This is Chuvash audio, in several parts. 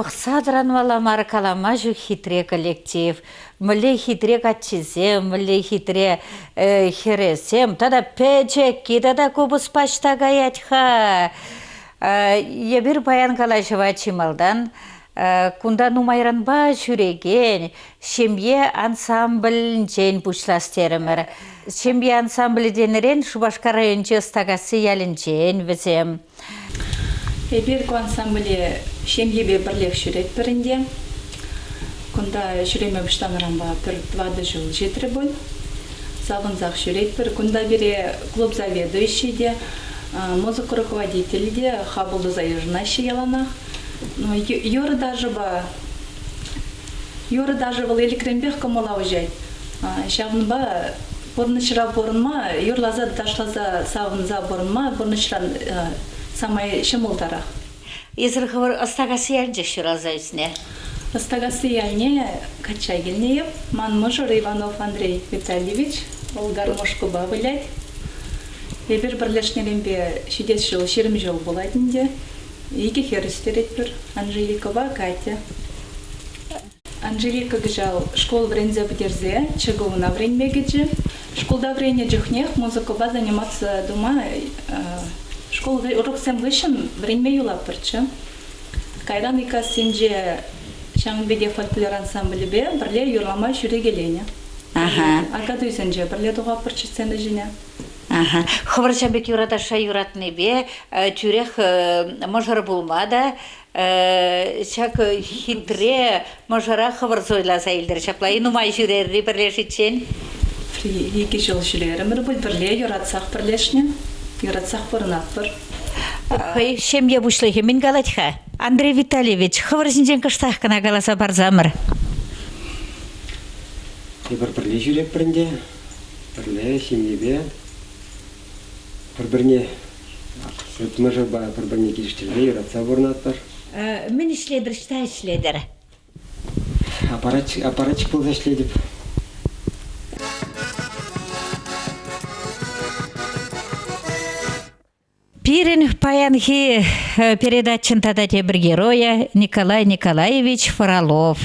Пӑхса тӑранмалла мар калама ҫук хитре коллектив. Мӗнле хитре каччисем, мӗнле хитре хӗресем тата пӗчӗкки тата купӑспа ӑҫта каять-ха? Эпир паян калаҫӑва чи малтан кунта нумайранпа ҫӳрекен ҫемье ансамблӗнчен пуҫлас терӗмӗр. Ҫемье ансамблӗ тенӗрен Шупашкар районӗнчи Ӑстакасси ялӗнчен вӗсем. Эпир ку ансамбле ҫемьепе пӗрлех ҫӳретпӗр ӗнтӗ. Кунта ҫӳреме пуҫланӑранпа пӗр тӑватӑ ҫул ҫитрӗ пуль. Савӑнсах ҫӳретпӗр. Кунта пире клуб заведующийӗ те, музыка руководителӗ те хапӑл туса йышӑнаҫҫӗ яланах. Ну, юрӑ-ташӑпа юрӑ-ташӑ вӑл ӗлӗкренпех кӑмӑла уҫать. Ҫавӑнпа Пурнӑҫра пурӑнма, юрласа ташласа савӑнса пурӑнма пурнӑҫран самай ҫӑмӑлтарах. Эсир хӑвӑр Ӑстакасси ялӗнчех ҫуралса ӳснӗ. Ӑстакасси ялне качча килнӗ эп. Ман мӑшӑр Иванов Андрей Витальевич, вӑл гармошкӑпа вылять. Эпир пӗрлешнӗренпе ҫитес ҫул 20 ҫул пулать ӗнтӗ. Икӗ хӗр ӳстеретпӗр, Анжеликӑпа Катя. Анжелика кӑҫал шкул вӗренсе пӗтерсе ЧГУна вӗренме кӗчӗ. Шкулта вӗреннӗ чухнех музыкӑпа заниматься тума шкул уроксем хыҫҫӑн вӗренме юлатпӑрччӗ. Кайран Иккассинче ҫавӑн пекех фольклор ансамблӗпе пӗрле юрлама ҫӳрекеленӗ. Акатуйсенче пӗрле тухатпӑрччӗ сцена ҫине. Хӑвӑр ҫав пек юратасша юратнипе тӳрех мӑшӑр пулма та ҫак хитре мӑшӑра хӑвӑр суйласа илтӗр. Ҫапла-и нумай ҫӳрерри пӗрлешиччен? Икӗ ҫул ҫӳрерӗмӗр пуль пӗрле, юратсах пӗрлешнӗ, юратсах пурӑнатпӑр. Хӑй ҫемье пуҫлӑхӗ мӗн калать-ха? Андрей Витальевич, хӑвӑр ҫинчен кӑштах кӑна каласа парсамӑр. Эпир пӗрле ҫӳретпӗр ӗнтӗ. Пӗрле, ҫемьепе пӗр-пӗрне мӑшӑрпа пӗр-пӗрне килӗштерсе юратса пурӑнатпӑр. Мӗн ӗҫлетӗр, ӑҫта ӗҫлетӗр? Аппаратчик, аппаратчик пулса ӗҫлетӗп. Пирӗн паянхи передачӑн тата тепӗр геройӗ Николай Николаевич Фролов.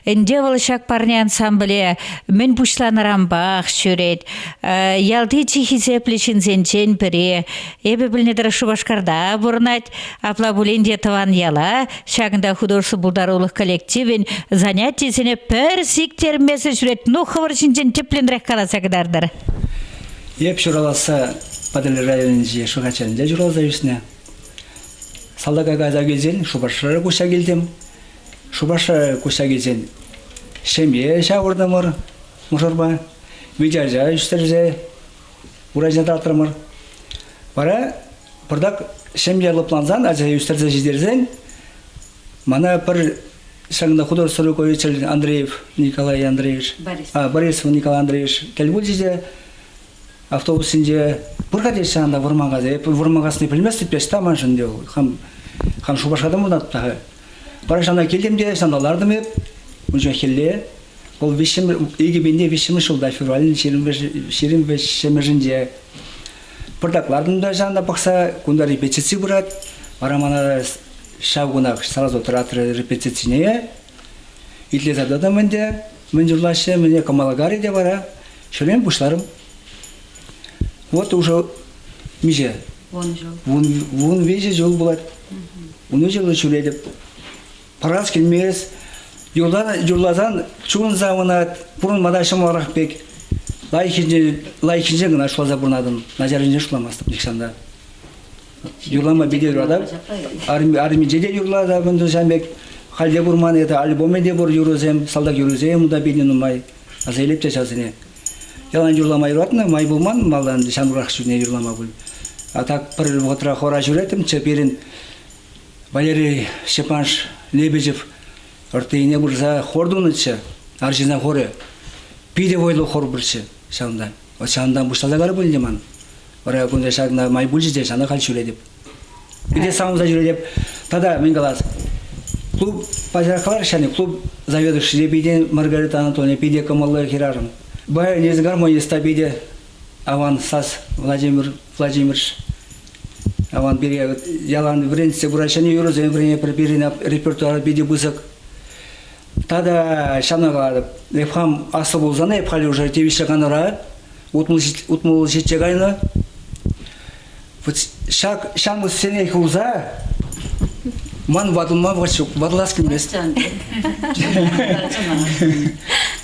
Ӗнтӗ вӑл ҫак парне ансамбле мӗн пуҫланӑранпах ҫӳрет. Ялти чи хисеплӗ ҫынсенчен пӗри. Эпӗ пӗлнӗ тӑрӑх Шупашкарта пурӑнать. Апла пулин те тӑван яла ҫакӑнта художество пултарулӑх коллективӗн занятийӗсене пӗр сиктермесӗр ҫӳрет. Ну, хӑвӑр ҫинчен тӗплӗнрех каласа кӑтартӑр. Эп ҫураласса Патӑрьел районӗнчи Шӑхачанӗнче ҫуралса ӳснӗ. Салтака кайса килсен Шупашкара куҫса килтӗм. Шупашкара куҫса килсен ҫемье ҫавӑртӑмӑр мӑшӑрпа. Виҫӗ ача ӳстерсе ура ҫине тӑратрӑмӑр. Вара пӑртак ҫемье лӑплансан, ача ӳстерсе ҫитерсен мана пӗр ҫакӑнта художество руководитель Андреев Николай Андреевич, Борис. А, Борисов Николай Андреевич тӗл пулчӗ те автобус ҫинче пыр-ха теҫҫӗ анда вӑрман касса. Эп вӑрман касни пӗлместӗп те, ӑҫта маншӑн те хам, хам Шупашкарта пурӑнатӑп та-ха. Вара ҫавна килтӗм те, ҫавна лартӑм эп. Ун чух хӗлле. Вӑл виҫҫӗмӗш, 2003 ҫулта, февралӗн 25-мӗшӗнче пӑртак лартӑм та ҫавна пӑхса, кунта репетици пырать. Вара мана Ҫав кунах сразу тӑратрӗ репетицине. Итлесе тӑтӑм ӗнтӗ, мӗн юрлаҫҫӗ, мӗне кӑмӑла карӗ те вара ҫӳреме пуҫларӑм. Вот уже миҫе? Вун ҫул. Вун виҫӗ ҫул пулать. Вун ҫул ҫӳретӗп. Пӑрас килмест. Юрласан чун савӑнать, пурӑнма та ҫӑмӑлрах пек. Лайӑххинчен, лайӑххинчен кӑна шутласа пурӑнатӑн, начарринчен шутламастӑп нихҫан та. Юрлама питӗ юратап. Арминче те юрлатап ӗнтӗ ҫавӑн пек. Халь те курман это альбомӗ те пур юрӑсем, салтак юррисем унта питӗ нумай. Аса илеп те ҫавсене. Ялан юрлама юратнӑ, май пулман малтан ҫамрӑкрах чухне юрлама пуль. А так пӗр вӑхӑтра хора ҫӳреттӗмччӗ пирӗн Валерий Степанович Лебедев ӑрттине пырса хор тунӑччӗ, арҫынсен хорӗ. Питӗ вӑйлӑ хор пурччӗ ҫавӑнта. Вот ҫавӑнтан пуҫласа кайрӗ пуль ӗнтӗ ман. Вара кунта ҫакна май пулчӗ те, ҫавна халь ҫӳретӗп. Питӗ савӑнса ҫӳретӗп. Тата мӗн калас, клуб паҫӑрах каларӗҫ ҫавне, клуб заведующийӗ питӗ Маргарита Анатольевна питӗ кӑмӑллӑ хӗрарӑм. Баянист, гармонист та питӗ аван сас Владимир Владимирович. Аван пире ялан вӗрентсе пырать, ҫӗнӗ юрӑсем вӗренетпӗр, пирӗн репертуар питӗ пысӑк. Тата ҫавна калатӑп, эп хам аслӑ пулсан эп халь уже тивӗҫлӗ канура, 60 ҫитсе кайнӑ. Вот ҫак ҫамрӑксене хурса ман ватӑлма вӑхӑт ҫук, ватӑлас килмест.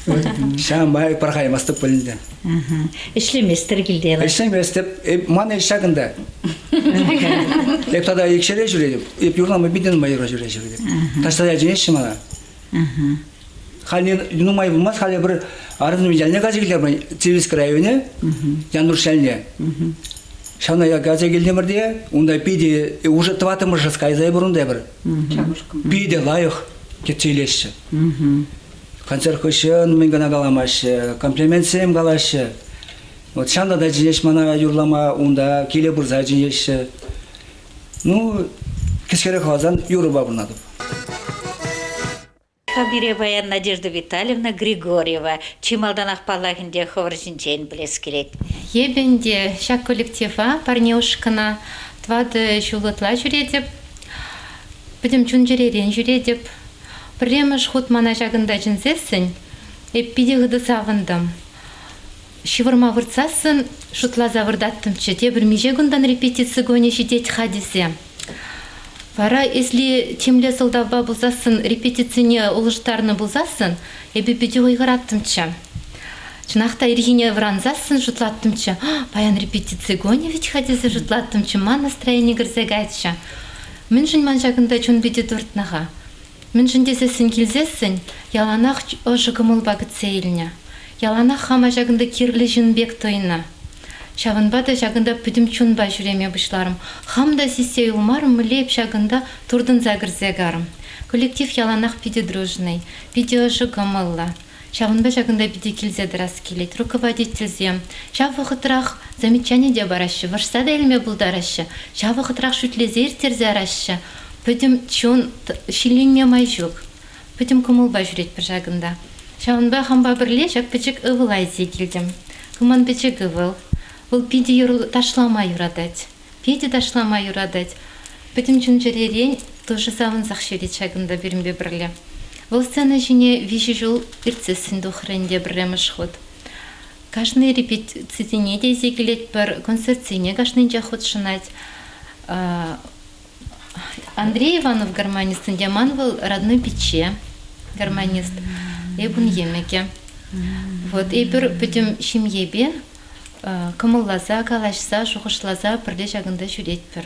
Ҫавӑнпа пӑрахаймастӑп пуль ӗнтӗ. Ӗҫлеместӗр килте. Ӗҫлеместӗп. Ман ӗҫ ҫакӑнта. Эп тата икшере ҫӳретӗп. Эп юрлама питӗ нумай юрра ҫӳретӗп. Таҫта ячӗнеҫҫӗ мана. Халь нумай пулмасть, халӗ пӗр Арӑм ялне кайса килтӗмӗр, Цивильск районӗ, Янтуш ялне. Ҫавна я кайса килтӗмӗр те, унта питӗ уже тӑваттӑмӗш кайса эпир унта эпир. Питӗ лайӑх кӗтсе илеҫҫӗ. Концерт хыҫҫӑн мӗн кӑна каламаҫҫӗ, комплиментсем калаҫҫӗ. Вот ҫавна та чӗнеҫ мана юрлама, унта киле пырса чӗнеҫҫӗ. Ну, кӗскерех каласан, юрӑпа пурӑнатӑп. Пире паян Надежда Витальевна Григорьева чи малтанах паллах ӗнтӗ хӑвӑр ҫинчен пӗлес килет. Эпӗ ӗнтӗ ҫак коллектива парне ушкӑна 4 ҫул ытла ҫӳретӗп. Пӗтӗм чун-чӗререн ҫӳретӗп. Пӗрремӗш хут мана ҫакӑнта чӗнсессӗн эп питӗ хытӑ савӑнтӑм. Ҫывӑрма выртсассӑн шутласа выртаттӑмччӗ, тепӗр миҫе кунтан репетици кунӗ ҫитет-ха тесе. Вара если темле сӑлтавпа пулсассӑн репетицине улӑштарнӑ пулсассӑн эпӗ питӗ хуйхӑраттӑмччӗ. Чӑнах та ирхине вӑрансассӑн шутлаттӑмччӗ, паян репетици кунӗ вӗт-ха тесе шутлаттӑмччӗ, ман настроени кӗрсе кайччӗ. Мӗншӗн ман ҫакӑнта чун питӗ туртнӑ-ха? Мӗншӗн тесессӗн килсессӗн яланах ӑшӑ кӑмӑлпа кӗтсе илнӗ. Яланах хама ҫакӑнта кирлӗ ҫын пек туйнӑ. Ҫавӑнпа та ҫакӑнта пӗтӗм чунпа ҫӳреме пуҫларӑм. Хам та сиссе юлмарӑм, мӗнле эп ҫакӑнта туртӑнса кӗрсе карӑм. Коллектив яланах питӗ дружный, питӗ ӑшӑ кӑмӑллӑ. Ҫавӑнпа ҫакӑнта питӗ килсе тӑрас килет. Руководительсем ҫав вӑхӑтрах замечани те параҫҫӗ, вӑрҫса та илме пултараҫҫӗ, ҫав вӑхӑтрах шӳтлесе ирттерсе яраҫҫӗ. Пӗтӗм чун ҫилленме май ҫук. Пӗтӗм кӑмӑлпа ҫӳретпӗр ҫакӑнта. Ҫавӑнпа хампа пӗрле ҫак пӗчӗк ывӑла илсе килтӗм. Ку ман пӗчӗк ывӑл. Вӑл питӗ ташлама юратать. Питӗ ташлама юратать. Пӗтӗм чун-чӗререн тушӑ савӑнсах ҫӳрет ҫакӑнта пирӗнпе пӗрле. Вӑл сцена ҫине 3 ҫул иртсессӗн тухрӗ ӗнтӗ пӗрремӗш хут. Кашни репетицисене те илсе килетпӗр, концертсене кашнинчех хутшӑнать. Андрей Иванов гармонист ӗнтӗ ман вӑл родной пичче гармонист. Эп ун йӑмӑкӗ. Вот эпир пӗтӗм ҫемьепе кӑмӑлласа, калаҫса, шухӑшласа пӗрле ҫакӑнта ҫӳретпӗр.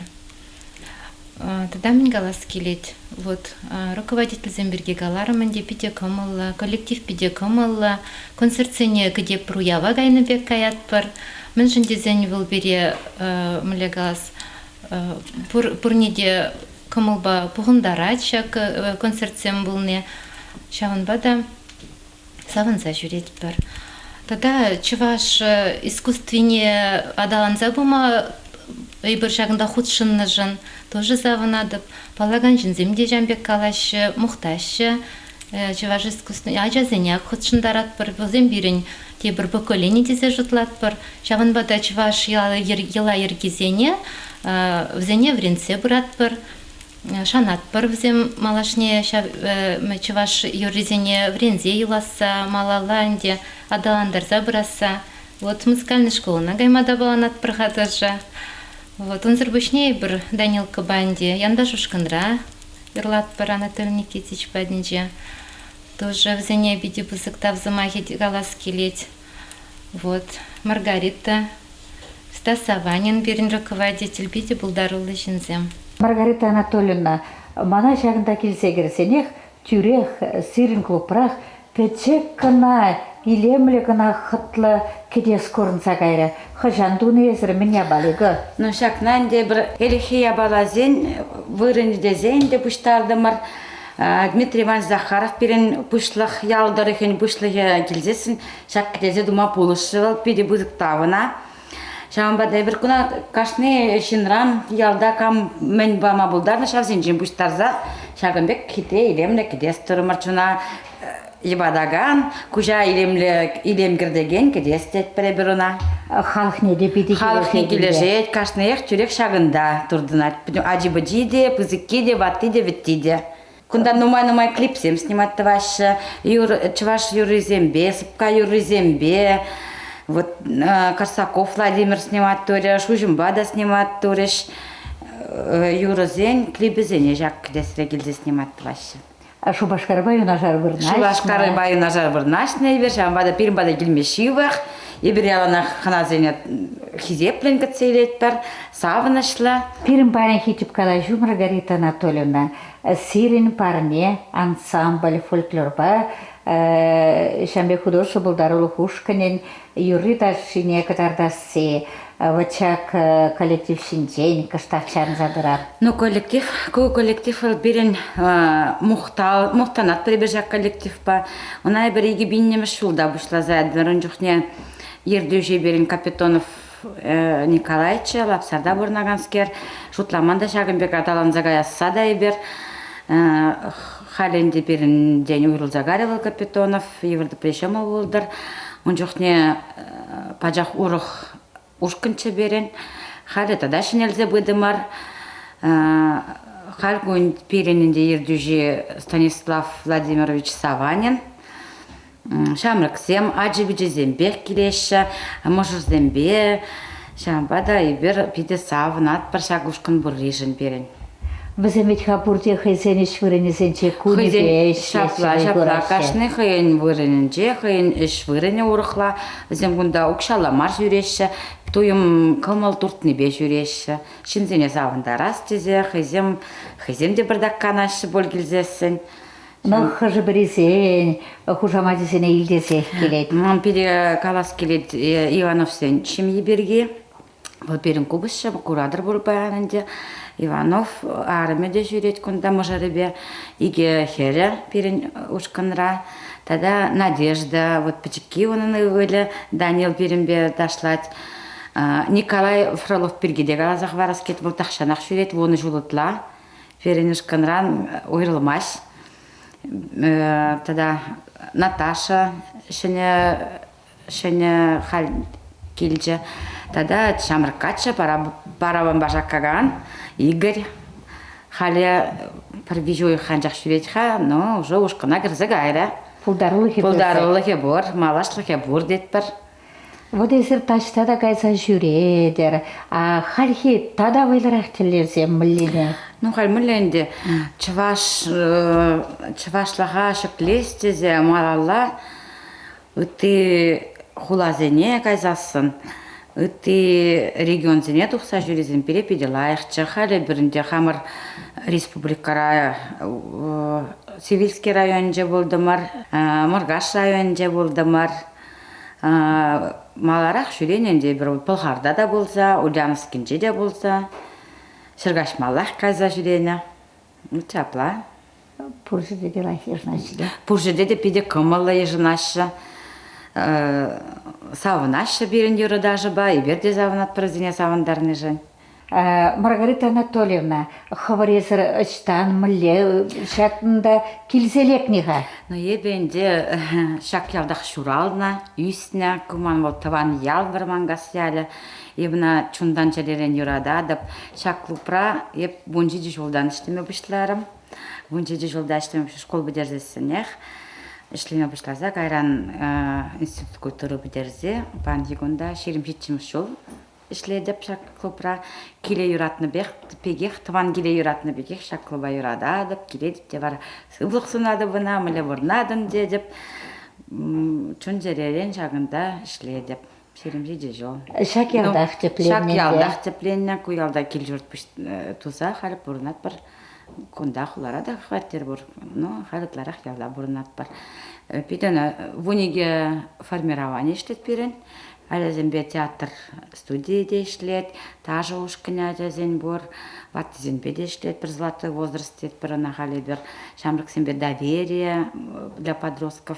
Тата мӗн калас килет? Вот руководительсем пирки каларӑм ӗнтӗ, питӗ кӑмӑллӑ, коллектив питӗ кӑмӑллӑ. Концертсене кӗтеппӗр, уява кайнӑ пек каятпӑр. Мӗншӗн тесен вӑл пире, мӗнле калас, пурне те кӑмӑлпа пухӑнтарать ҫак концертсем пулни. Ҫавӑнпа та савӑнса ҫӳретпӗр. Тата чӑваш искусствине аталанса пыма эпир ҫакӑнта хутшӑннӑшӑн тоже савӑнатӑп. Паллакан ҫынсем те ҫавӑн пек калаҫҫӗ, мухтаҫҫӗ. Чӑваш искусствине ачасене хутшӑнтаратпӑр. Вӗсем пирӗн тепӗр поколени тесе шутлатпӑр. Ҫавӑнпа та чӑваш йӑла-йӗркисене вӗсене вӗрентсе пыратпӑр. Шанатпӑр вӗсем малашне ҫав чӑваш юррисене вӗренсе юласса, малалла ӗнтӗ аталантарса пырасса. Вот музыкальнӑй школӑна кайма та паланатпӑр-ха тоже. Вот унсӑр пуҫне эпир Данилкӑпа ӗнтӗ Янташ ушкӑнра юрлатпӑр Анатолий Никитич патӗнче. Тоже вӗсене питӗ пысӑк тав сӑмахӗ калас килет. Вот Маргарита Стас Саванин пирӗн руководитель, питӗ пултаруллӑ ҫынсем. Маргарита Анатольевна, мана ҫакӑнта килсе кӗрсенех тӳрех сирӗн клубрах пӗчӗк кӑна, илемлӗ кӑна хӑтлӑ кӗтес курӑнса кайрӗ. Хӑҫан тунӑ эсӗр, мӗн япали ку? Ну, ҫакна ӗнтӗ эпир ӗлӗкхи япаласен вырӑнӗ тесе ӗнтӗ пуҫтартӑмӑр. Дмитрий Иванович Захаров пирӗн пуҫлӑх, ял тӑрӑхӗн пуҫлӑхӗ килсессӗн ҫак кӗтесе тума пулӑшрӗ вӑл, питӗ пысӑк тав ӑна. Ҫавӑнпа та эпир куна кашни ҫынран ялта кам мӗн пама пултарнӑ ҫавсенчен пуҫтарса ҫакӑн пек хитре илемлӗ кӗтес турӑмӑр. Чуна йӑпатакан, куҫа илемлӗ илем кӗртекен кӗтес тетпӗр эпир ӑна. Халӑхне те питӗ Халӑхне килӗшет, кашниех тӳрех ҫакӑнта туртӑнать. Ачи-пӑчи те, пысӑкки те, ватти те, вӗтти те. Кунта нумай-нумай клипсем снимать тӑваҫҫӗ. Юр, чӑваш юррисемпе, сӑпка юррисемпе. Вот Корсаков Владимир снимать турӗ, Шуҫӑмпа та снимать турӗҫ. Юрӑсен клипӗсене ҫак кӗтесре килсе снимать тӑваҫҫӗ. Шупашкарпа юнашар вырнаҫнӑ. Шупашкарпа юнашар вырнаҫнӑ эпир, ҫавӑнпа та пирӗн пата килме ҫывӑх. Эпир яланах хӑнасене хисеплӗн кӗтсе илетпӗр, савӑнӑҫлӑ. Пирӗн паянхи тӗп калаҫу, Маргарита Анатольевна, сирӗн парне ансамбль фольклорпа ҫавӑн пек художество пултарулӑх ушкӑнӗн юрри-ташшине кӑтартасси вот ҫак коллектив ҫинчен кӑштах чарӑнса тӑрар. Ну, коллектив, ку коллектив вӑл пирӗн мухтав, мухтанатпӑр эпир ҫак коллективпа. Ӑна эпир 2000-мӗш ҫулта пуҫласа ятӑмӑр. Ун чухне ертӳҫи пирӗн Капитонов Николайччӗ, Лапсарта пурӑнаканскер. Шутламан та ҫакӑн пек аталанса каясса та эпир. Халь ӗнтӗ пирӗнтен уйрӑлса карӗ вӑл Капитонов, йывӑр тӑпри ҫӑмӑл пултӑр. Ун чухне пачах урӑх ушкӑнччӗ пирӗн. Халӗ тата ҫӗнелсе пытӑмӑр. Халь кун пирӗн ӗнтӗ ертӳҫи Станислав Владимирович Саванин. Ҫамрӑксем ачи-пӑчисемпех килеҫҫӗ, мӑшӑрсемпе. Ҫавӑнпа та эпир питӗ савӑнатпӑр ҫак ушкӑн пурришӗн пирӗн. Вӗсем вӗт-ха пурте хӑйсен ӗҫ вырӑнӗсенче кунӗпе Ҫапла, ҫапла. Кашни хӑйӗн вырӑнӗнче, хӑйӗн ӗҫ вырӑнӗ урӑхла. Вӗсем кунта укҫалла мар ҫӳреҫҫӗ, туйӑм кӑмӑл туртнипе ҫӳреҫҫӗ. Ҫынсене савӑнтарас тесе хӑйсем хӑйсем те пӗртак канаҫҫӗ пуль килсессӗн. Ну, хӑшӗ-пӗрисен хушамачӗсене илтесех килет. Ман пире калас килет Ивановсен ҫемйи пирки. Вӑл пирӗн купӑсҫӑ, куратӑр пуль паян ӗнтӗ. Иванов арӑмӗ те ҫӳрет кунта мӑшӑрӗпе. Икӗ хӗрӗ пирӗн ушкӑнра. Тата Надежда, вот пӗчӗкки унӑн ывӑлӗ, Данил пирӗнпе ташлать. Николай Фролов пирки те каласа хӑварас килет. Вӑл тахҫанах ҫӳрет, 10 ҫул ытла. Пирӗн ушкӑнран уйрӑлмасть. Тата Наташа ҫӗнӗ ҫӗнӗ халь килчӗ. Тата ҫамрӑк каччӑ параванпа шаккакан Игорь. Халӗ пӗр виҫ уйӑх анчах ҫӳрет-ха, но уже ушкӑна кӗрсе кайрӗ. Пултарулӑхӗ Пултарулӑхӗ пур, малашлӑхӗ пур тетпӗр. Вот эсир таҫта та кайса ҫӳретӗр. А хальхи тата вӑйлӑрах тӗллевсем мӗнлине? Ну, халь мӗнле ӗнтӗ чӑваш чӑвашлӑха ҫӗклес тесе малалла ытти хуласене кайсассӑн, ытти регионсене тухса ҫӳресен пире питӗ лайӑхчӗ. Халӗ эпир ӗнтӗ хамӑр республикӑра Цивильски районӗнче пултӑмӑр, Муркаш районӗнче пултӑмӑр. Маларах ҫӳренӗ ӗнтӗ эпир Пӑлхарта та пулса, Ульяновскинче те пулса, ҫӗркаҫмаллах кайса ҫӳренӗ. Ҫапла. Пур ҫӗрте те лайӑх йышӑнаҫҫӗ те. Пур ҫӗрте те питӗ кӑмӑллӑ йышӑнаҫҫӗ. Савӑнаҫҫӗ пирӗн юрӑ-ташӑпа, эпир те савӑнатпӑр вӗсене савӑнтарнишӗн. Маргарита Анатольевна, хӑвӑр эсӗр ӑҫтан, мӗнле ҫакӑнта килсе лекнӗ-ха? Ну, эпӗ ӗнтӗ ҫак ялтах ҫуралнӑ, ӳснӗ. Ку ман вӑл тӑван ял Вӑрманкас ялӗ. Эп ӑна чунтан-чӗререн юрататӑп. Ҫак клубра эп 17 ҫултан ӗҫлеме пуҫларӑм. 17 ҫулта ӗҫлеме шкул пӗтерсессӗнех ӗҫлеме пуҫласа кайран институт культуры пӗтерсе паянхи кунта 27-мӗш ҫул ӗҫлетӗп ҫак клубра. Киле юратнӑ пекех, тӑван киле юратнӑ пекех ҫак клуба юрататӑп. Килетӗп те вара сывлӑх сунатӑп ӑна, мӗнле вырнатӑн тетӗп. Чун-чӗререн ҫакӑнта ӗҫлетӗп. 27 ҫул. Ҫак ялтах тӗпленнӗ. Ҫак ялтах тӗпленнӗ. Ку ялта кил-ҫурт туса халь пурӑнатпӑр. Кунта хулара та хваттер пур. Но халь ытларах ялта пурӑнатпӑр. Питӗ 12 формировани ӗҫлет пирӗн. Ачасемпе театр студийӗ те ӗҫлет, ташӑ ушкӑнӗ ачасен пур, ваттисемпе те ӗҫлетпӗр, золотой возраст тетпӗр ӑна халь эпир. Ҫамрӑксемпе доверие для подростков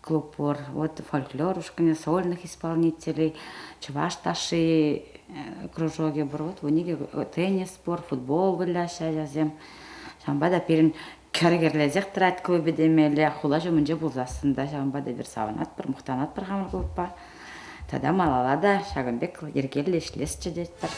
клуб пур. Вот фольклор ушкӑнӗ, сольных исполнителей, чӑваш ташши кружокӗ пур. Вот 12 теннис пур, футбол выляҫҫӗ ачасем. Ҫавӑнпа та пирӗн кӗр-кӗрлесех тӑрать клубӗ темелле, хула ҫумӗнче пулсассӑн та ҫавӑнпа та эпир савӑнатпӑр, мухтанатпӑр хамӑр клубпа. Тата малалла та ҫакӑн пек йӗркеллӗ ӗҫлесчӗ тетпӗр.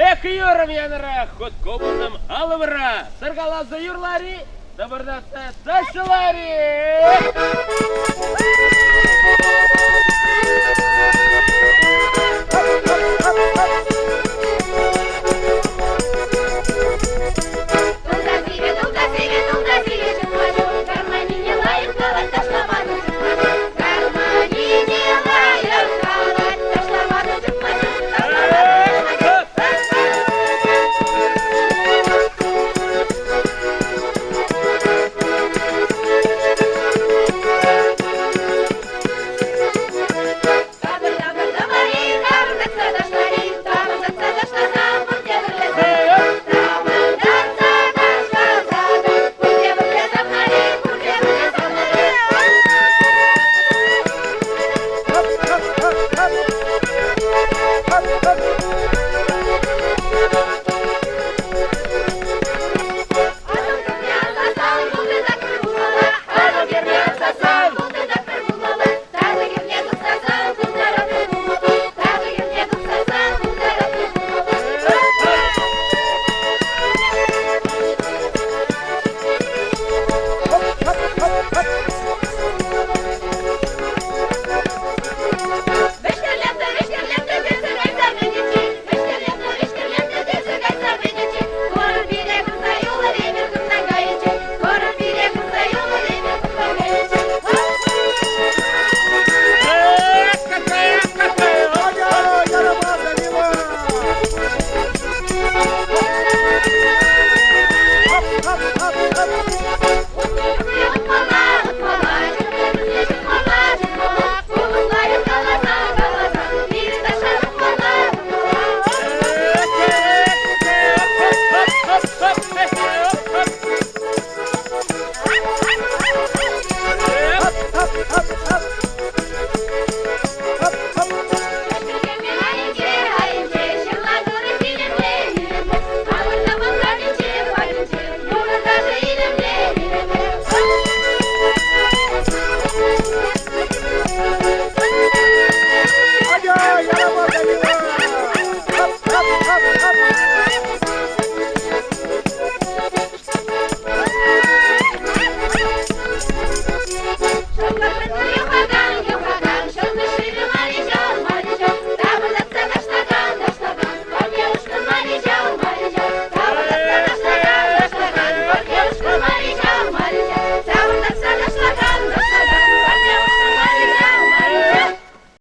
Эх, юрӑм янӑра, хут купӑсӑм алӑмра, сӑркаласа юрлар-и, тӑпӑртатса ташлар-и?